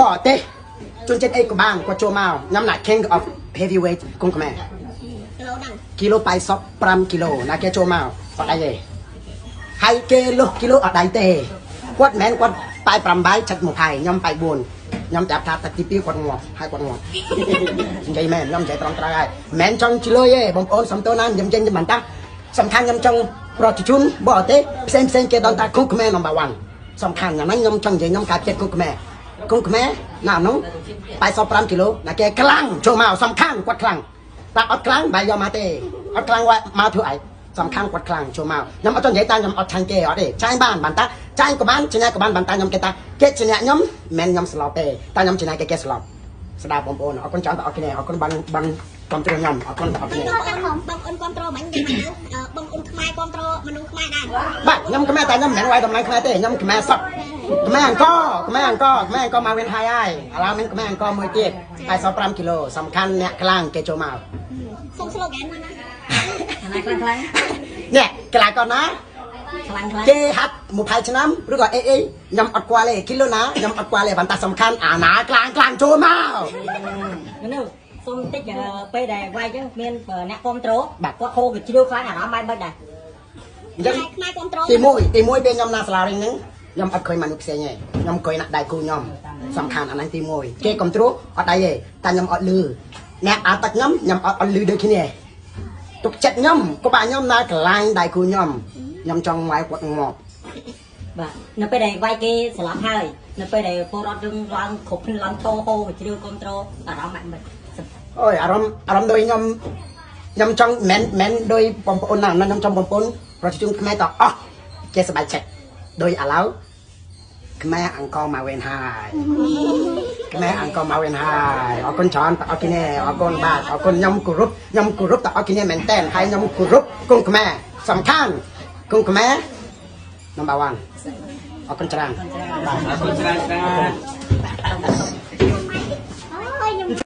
បរទេសជនជាតិអីក៏បានគាត់ចូលមកខ្ញុំណា King of Heavyweight គុងខ្មែរ គីឡូហ្នឹង គីឡូ85គីឡូណាគេចូលមកអត់អីទេហើយគេលុះគីឡូអត់ដៃទេគាត់មិនមែនគាត់88ចិត្ត20ខ្ញុំ84ខ្ញុំចាប់ថាទឹកទី2គាត់ងាប់ហើយគាត់ងាប់និយាយមែនខ្ញុំនិយាយត្រង់ត្រូវហើយមិនមែនចង់ជលុយទេបងប្អូនសំទោសណាខ្ញុំចេញមិនតាសំខាន់ខ្ញុំចង់ប្រជាជនបរទេសផ្សេងផ្សេងគេដឹងថាគុកខ្មែរ number 1សំខាន់យ៉ាងហ្នឹងខ្ញុំចង់និយាយខ្ញុំការចិត្តគុកខ្មែរគុកខ្មែរណានោះ85គីឡូណាគេខ្លាំងចូលមកសំខាន់គាត់ខ្លាំង តែអត់ខ្លាំងបាយយកមកទេអត់ខ្លាំងមកធ្វើអីសំខាន់គាត់ខ្លាំងចូលមកខ្ញុំអត់ចង់និយាយតាខ្ញុំអត់ឆាញ់គេអត់ទេឆាញ់បានបានតាឆាញ់ក៏បានឈ្នះក៏បានបានតាខ្ញុំគេតាគេឈ្នះខ្ញុំមិនខ្ញុំស្លាប់ទេតែខ្ញុំឈ្នះគេគេស្លាប់ស្ដាប់បងប្អូនអរគុណច្រើនបងប្អូនគ្នាអរគុណបានបានគ្រប់គ្រងខ្ញុំអរគុណបងប្អូនគ្នា បងបងអូនគ្រប់ត្រូលមិញយ៉ាងម៉េចទៅបងអូនខ្មែរគ្រប់ត្រូលមនុស្សខ្មែរដែរ បាទខ្ញុំខ្មែរតែខ្ញុំមិនមែនវាយតម្លៃខ្មែរទេខ្ញុំខ្មែរសុទ្ធខ្មែរអង្គខ្មែរអង្គខ្មែរអង្គមកវិញហើយហើយឥឡូវមានខ្មែរអង្គមួយទៀត85គីឡូសំខាន់អ្នកខ្លាំងគេចូលមក សុំ slogan មួយណា ខ្លាំងខ្លាំង នេះកីឡាករណា ខ្លាំងខ្លាំង គេហាត់20ឆ្នាំឬក៏អីអីខ្ញុំអត់ខ្វល់ទេគីឡូណាខ្ញុំអត់ខ្វល់ទេប៉ុន្តែសំខាន់អាណាខ្លាំងខ្លាំងចូលមក នោះសុំតិចពេលដែលវាយចឹងមានអ្នកគ្រប់ត្រូលគាត់ហូរកជ្រាវខ្លាំងអារម្មណ៍បែបមិនដែរ អញ្ចឹង ខ្មែរគ្រប់ត្រូល ទី1ទី1ពេលខ្ញុំណាសាឡារីហ្នឹងខ្ញុំអត់ឃើញមនុស្សផ្សេងទេខ្ញុំអង្គុយណាក់ដៃគូខ្ញុំសំខាន់អាហ្នឹងទី1គេកំទ្រូអត់ដៃទេតែខ្ញុំអត់លឺអ្នកអាទឹកខ្ញុំខ្ញុំអត់អត់លឺដូចគ្នាទុកចិត្តខ្ញុំក៏បាខ្ញុំណាកន្លែងដៃគូខ្ញុំខ្ញុំចង់វាយគាត់ងាប់ បាទនៅពេលដែលវាយគេស្លាប់ហើយនៅពេលដែលពលរដ្ឋយើងឡើងគ្រប់គ្នាឡើងតោហូរកជ្រាវគ្រប់ត្រូលអារម្មណ៍បែបមិន អូយអារម្មណ៍អារម្មណ៍ដូចខ្ញុំខ្ញុំចង់មិនមិនដោយបងប្អូនណាខ្ញុំចង់បងប្អូនប្រជាជនខ្មែរតអស់គេសប្បាយចិត្តដោយឥឡូវខ្មែរអង្គមកវិញហើយខ្មែរអង្គមកវិញហើយអរគុណច្រើនបងប្អូនគ្នាអរគុណបាទអរគុណខ្ញុំគោរពខ្ញុំគោរពតអស់គ្នាមែនតើហើយខ្ញុំគោរពគុងខ្មែរសំខាន់គុងខ្មែរ number 1អរគុណច្រើនបាទ អរគុណច្រើនច្រើន អូយខ្ញុំ